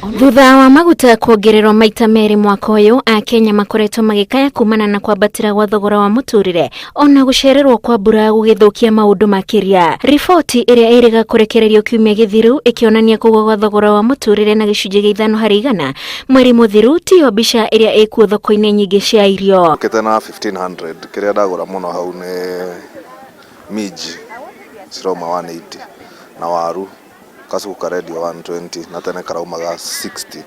Thutha wa maguta kuongererwo maita merĩ mwaka ũyũ, Akenya makoretwo magĩkaya kumana na kwambatĩra gwa thogora wa mũtũrĩre ona gũcererwo kwa mbura gũgĩthũkia maũndũ makĩria. Riboti ĩrĩa ĩrĩga kũrekererio kiumia gĩthiru ĩkĩonania kũgũa gwa thogora wa mũtũrĩre na gĩcunjĩ gĩa 5% mweri mũthiru tiyo mbica ĩrĩa ĩkuo thoko-inĩ nyingĩ cia irio. Ũkĩte na 1500 kĩrĩa ndagũra mũno hau nĩ minji cirauma 180 na waru kacuku karendio 120 na tene karaumaga 60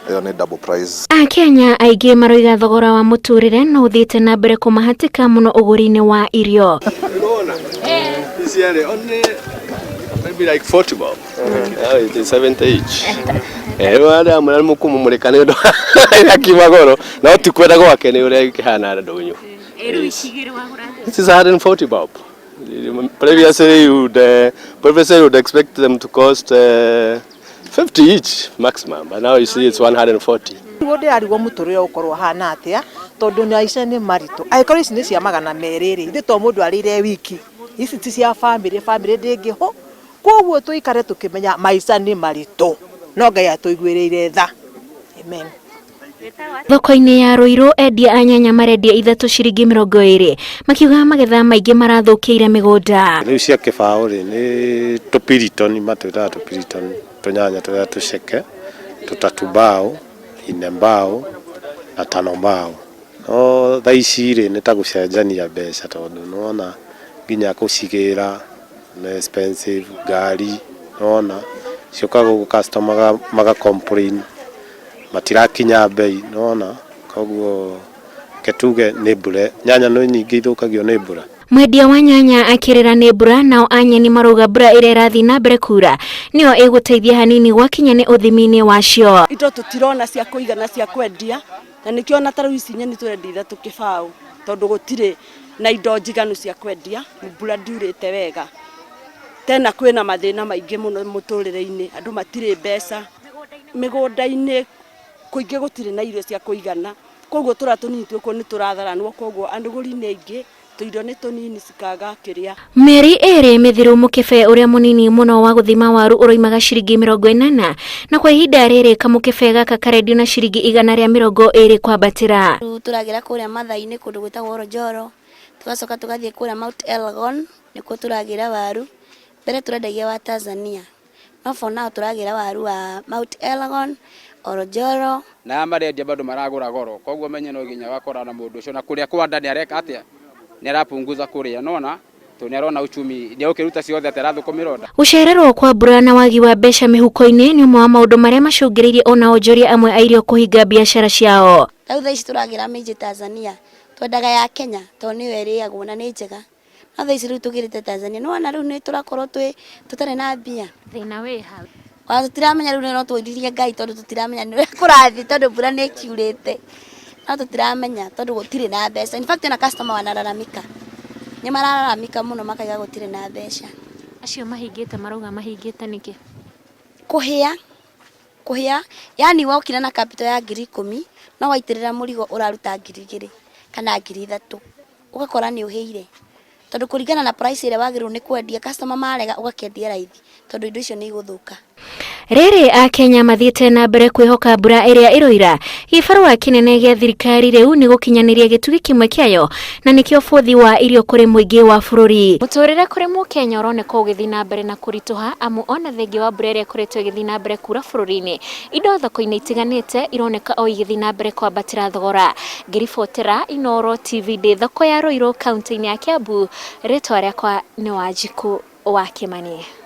ĩyo nĩ double price. Akenya aingĩ maroiga thogora wa mũtũrĩre no ũthiĩte na mbere kũmahatĩka mũno ũgũri-inĩ wa irio. This year only maybe like 40 bob. Yeah, it is 70 each. Wale amwe mũkũmũmũrĩka nĩ ũndũ akiuma goro no ti kwenda gwake nĩ ũrĩa kĩhana ndũnyũ. This is 140 bob. Previously you would previously you would expect them to cost 50 each maximum, but now you see it's 140. Niguo ndĩrarigwo mũtũrĩre ũkorwo ũhana atĩa tondũ maica nĩ maritũ. Angĩkorwo ici nĩ cia 200 rĩ, ithuĩ to mũndũ arĩire wiki. Ici ti cia bamĩrĩ, bamĩrĩ ndĩngĩhũ. Koguo tũikare tũkĩmenya maica nĩ maritũ no Ngai atũiguĩrĩire tha. Amen. Thoko-inĩ ya Ruiru endia a nyanya marendia ithatũ ciringi 20 makiuga magetha maingĩ marathũkĩire mĩgũnda. Rĩu cia kĩbaũ rĩ nĩ tũpiritoni matwĩtaga tũpiritoni tũnyanya tũrĩa tũceke tũtatu mbao ine mbao na tano mbao no thaa ici rĩ nĩ ta gũcenjania mbeca tondũ nĩwona nginya gũcigĩra nĩ expensive ngari nĩwona ciũkaga gũkũ customer maga complain matirakinya bei nĩwona koguo reke tuge nĩ mbura nyanya nĩ nyingĩ ithũkagio nĩ mbura. Mwendia wa nyanya akĩrĩra nĩ mbura nao anyeni marauga mbura ĩrĩa ĩrathiĩ na mbere kura nĩyo ĩgũteithia hanini gwakinya nĩ ũthimi-inĩ wacio. Indo tũtirona cia kũigana cia kwendia na nĩkĩo ona ta rĩu ici nyeni tũrendia ithatũ kĩbaũ tondũ gũtirĩ na indo njiganu cia kwendia, mbura ndiurĩte wega. Tena kwĩna mathĩna maingĩ mũno mũtũrĩre-inĩ, andũ matirĩ mbeca, mĩgũnda-inĩ kũingĩ gũtirĩ na irio cia kũigana, koguo tũrĩa tũnini twĩkuo nĩ tũratharanwo, koguo agũri nĩ aingĩ, tũirio nĩ tũnini cikaga kĩrĩa. Mĩeri ĩrĩ mĩthiru mũkebe ũrĩa mũnini mũno wa gũthima waru ũroimaga ciringi 80 na kwa ihinda rĩrĩ kamũkebe gaka karendio na ciringi 120 kwambatĩra. Tũragĩra kũrĩa Mathai-inĩ kũndũ gwĩtagwo Orojoro, tũgacoka tũgathiĩ kũrĩa Mount Elgon nĩkuo tũragĩra waru. Mbere tũrendagia wa Tanzania, no for now tũragĩra waru wa Mount Elgon, Orojoro. Na aya marendia bado maragũra goro koguo menye no nginya wakora na mũndũ ũcio na kũrĩa kwa nda nĩ areka atĩa nĩ arapunguza kũrĩa nona tondũ nĩ arona uchumi nĩ ũkĩruta ciothe atĩ arathũkũmĩra nda. Gũcererwo kwa mbura na wagi wa mbeca mĩhuko-inĩ nĩ ũmwe wa maũndũ marĩa macũngĩrĩirie ona onjoria amwe a irio kũhinga biacara ciao. Rĩu thaa ici tũragĩra minji Tanzania, twendaga ya Kenya tondũ nĩyo ĩrĩagwo na nĩ njega. No thaa ici rĩu tũgĩrĩte Tanzania, nĩ wona rĩu nĩ tũrakorwo twĩ tũtarĩ na mbia. Thĩna wĩ ha? Ona tũtiramenya rĩu no tũririe Ngai tondũ tũtiramenya nĩ ũrĩa kũrathiĩ tondũ mbura nĩ ĩkiurĩte. No tũtiramenya tondũ gũtirĩ na mbeca. In fact ona customer wanalalamika. Nĩ maralalamika mũno makaiga gũtirĩ na mbeca. Acio mahingĩte marauga mahingĩte nĩkĩ? Kũhĩa, kũhĩa, yani wokire na capital ya 10,000 no waitĩrĩra mũrigo ũraruta 2,000 kana 3,000 ũgakora nĩ ũhĩire. Tondũ kũringana na price ĩrĩa wagĩrĩirwo nĩ kwendia customer marega ũgakĩendia raithi tondũ indo icio nĩ igũthũka. Rĩrĩ Akenya mathiĩte na mbere kwĩhoka mbura ĩrĩa ĩroira, gĩbarũa kĩnene gĩa thirikari rĩu nĩ gũkinyanĩria gĩtugĩ kĩmwe kĩayo na nĩkĩo bũthi wa irio kũrĩ mũingĩ wa bũrũri. Mũtũrĩre kũrĩ mũkenya ũroneka ũgĩthiĩ na mbere na kũritũha amu ona thengia wa mbura ĩrĩa ĩkoretwo ĩgĩthiĩ na mbere kura bũrũri-inĩ, indo thoko-inĩ itiganĩte ironeka o igĩthiĩ na mbere kwambatĩra thogora. Ngĩribotera Inooro TV ndĩ thoko ya Ruiru kaunti-inĩ ya Kiambu, rĩtwa rĩakwa nĩ Wanjikũ wa Kĩmani.